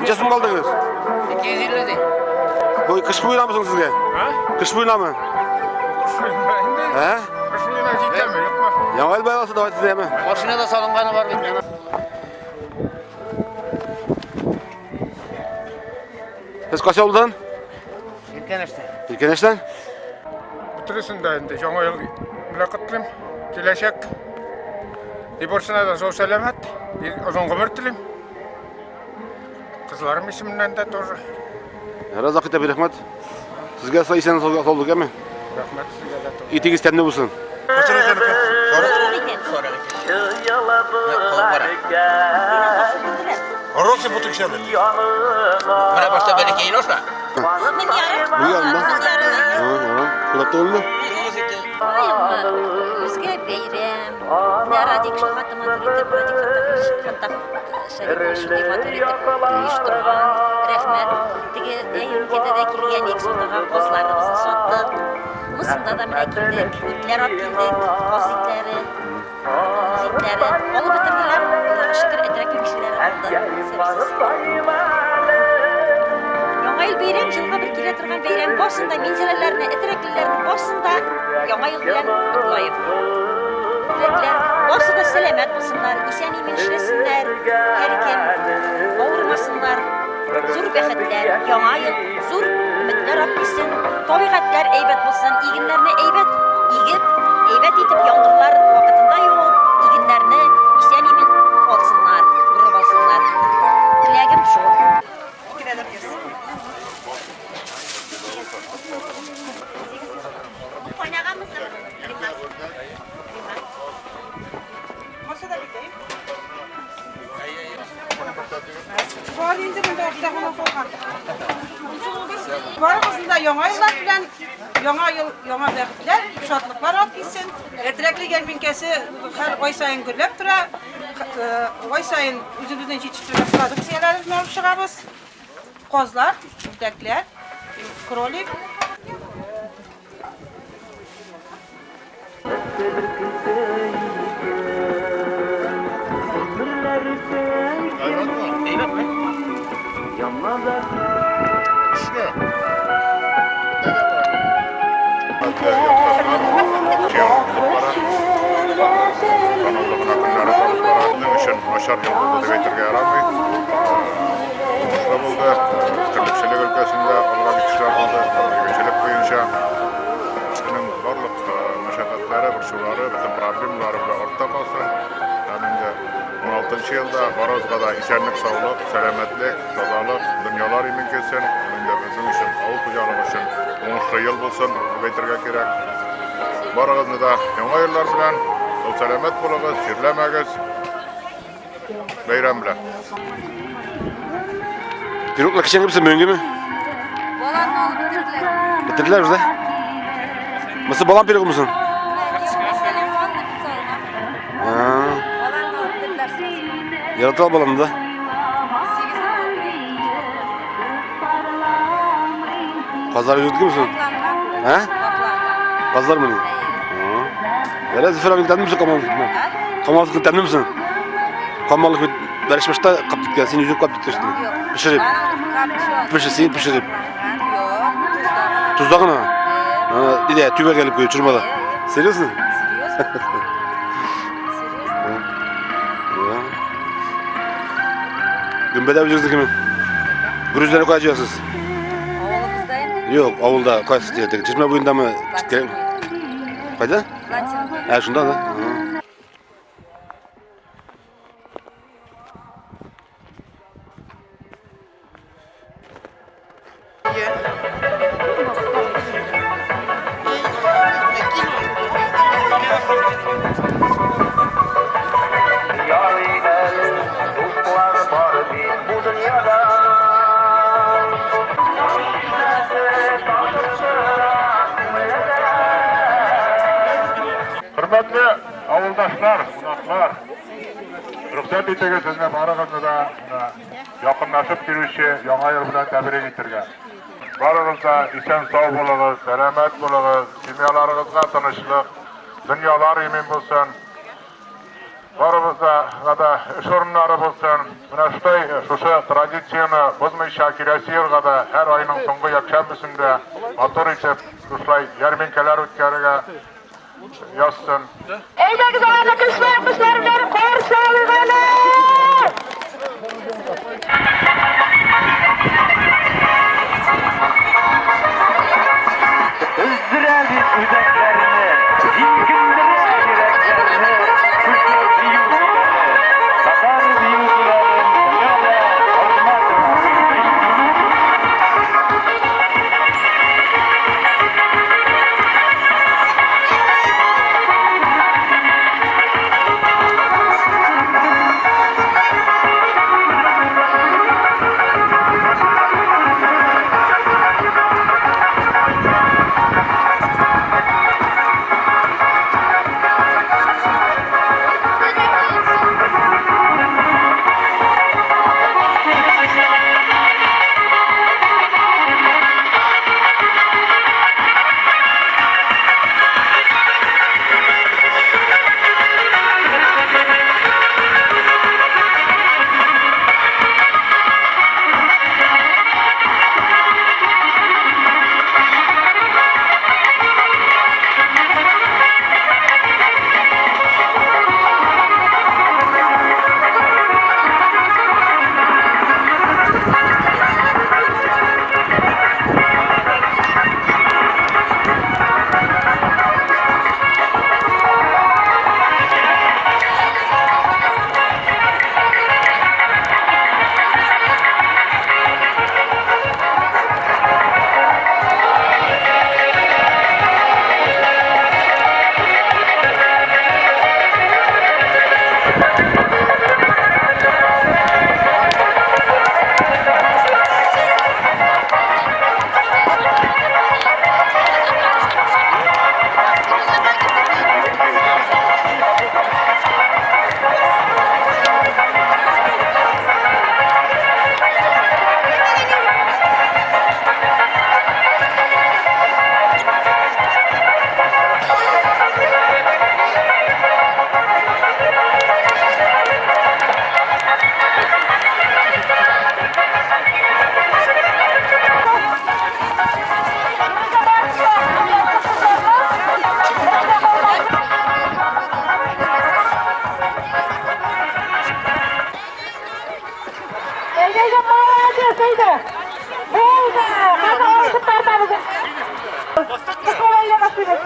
Ничә сум калдыгыз? 250 ди. Бу кыш буенамы соң сезгә? А? Кыш буенамы? Кыш буена инде. Ә? Кыш буена җитәме, юкмы? Яңа ел байласы давайте сезгәме? Машинада салынганы бар бит. Сез кайсы авылдан? Иркәнәштән. Иркәнәштән? Бөтенесен дә инде Яңа ел белән котлыйм. Киләчәк. И барсына да сау сәламәт, и озын гомер телим. Кызларым исеменнән дә тоже. Разак итә рәхмәт. Сезгә исән саулык, әме? Рәхмәт сезгә дә тоже. Итегез тәмле булсын. Хороший бутыкчаны. Менә башта бәләкәен аша. Бу ярымда. Кулак түгелме? Үзгә бәйрәм. Менә Радик шул хатты матур итеп, Радик Фаттах Шәрипов шундый матур итеп оештырган. Рәхмәт. Теге өлкәдә дә килгән Иксутага казларыбызны саттык. Мусында да менә килдек, итләр алып килдек, каз итләре, дуңгыз итләре. Алып бетерделәр. Аллага шөкер, әтрәкле кешеләр алды. Сәбәпсез. Яңа ел бәйрәм, елга бер килә торган бәйрәм. Барсын да минзәләләрне, әтрәклеләрне барсын да Яңа ел белән котлаем. Теләкләр, барсы да сәламәт булсыннар, исән-имин эшләсеннәр, һәркем авырмасыннар. Зур бәхетләр, Яңа ел зур өметләр алып килсен, табигатьләр әйбәт булсын, игеннәрне әйбәт игеп, әйбәт итеп яңгырлар вакытында явып, игеннәрне исән-имин алсыннар, урып алсыннар. Теләгем шул. Бар инде монда акча гына калган. Барыгызны да яңа еллар белән, яңа ел, яңа бәхетләр, шатлыклар алып килсен. Әтрәкле ярминкәсе һәр ай саен гөрләп тора. Ай саен үзебезнең җитештергән продукцияләребезне алып чыгабыз. Казлар, үрдәкләр, кролик. Әйбәтме? Өчен начар ел булды дип әйтергә ярамый. Уңышлы булды. Терлекчелек өлкәсендә алга китешләр булды. Игенчелек буенча кешенең барлык мәшәкатьләре, борчулары, бөтен проблемалары белән артта калсын. Һәм инде 16 елда барыбызга да исәнлек, саулык, сәламәтлек, тазалык, дөньялар имин килсен. Инде безнең өчен, авыл хуҗалыгы өчен уңышлы ел булсын дип әйтергә кирәк. Барыгызны да яңа еллар белән, сау сәламәт булыгыз, чирләмәгез. Бәйрәм белән. Пирогла кичәге мисен, бүгенгеме? Баланы алып бетерделәр. Бетерделәр уже, да? Мысы балан пирогы мысың? Баланы алып бетерделәр сразу. Ярата баланы да. Казлар үзенеке мисең? Ә? Казлар мени? Ярар, Зөфәр абый тәмлеме камалыкны? Камалыкны тәмлеме? Камалык бит бәлешмәштә кап киткән, син үзең кап киткән. Пешереп. Пешер, син пешереп. Тузда гына. Диде, түбәгә элеп куеп, чормада. Серьезно? Серьезно. Серьезно. Гөмбәдә үзегезнекеме? Грузияне кая җыясыз? Авылыбызда инде. Юк, авылда кайсы дигән? Чишмә буендамы? Кайда? Ә, шунда да. Ярый әле дуслар бар бит бу дөньяда. Хөрмәтле авылдашлар, кунаклар, рөхсәт итегез сезне барыгызны да менә якынлашып килүче Яңа ел белән тәбрик итәргә. Барыгыз да исән-сау булыгыз, сәламәт булыгыз, семьяларыгызга тынычлык, дөньялар имин булсын. Барыбызда да эш урыннары булсын. Менә шулай шушы традицияне бозмыйча киләсе елга да һәр айның соңгы якшәмбесендә матур итеп шушылай ярминкәләр үткәрергә язсын. Әйдәгез аларны көчләп, кышлар белән каршы алыйк әле! Өздерә бит үзәкләрне, җилкендерә йөрәкләрне, шушы бию көйләре. Татар бию көйләрен белә дә алмадым. Әйдә, молодец, әйдә! Булды! Хәзер алышып тартабыз. Кыскалай әйләнә башлыйбыз.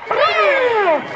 Три!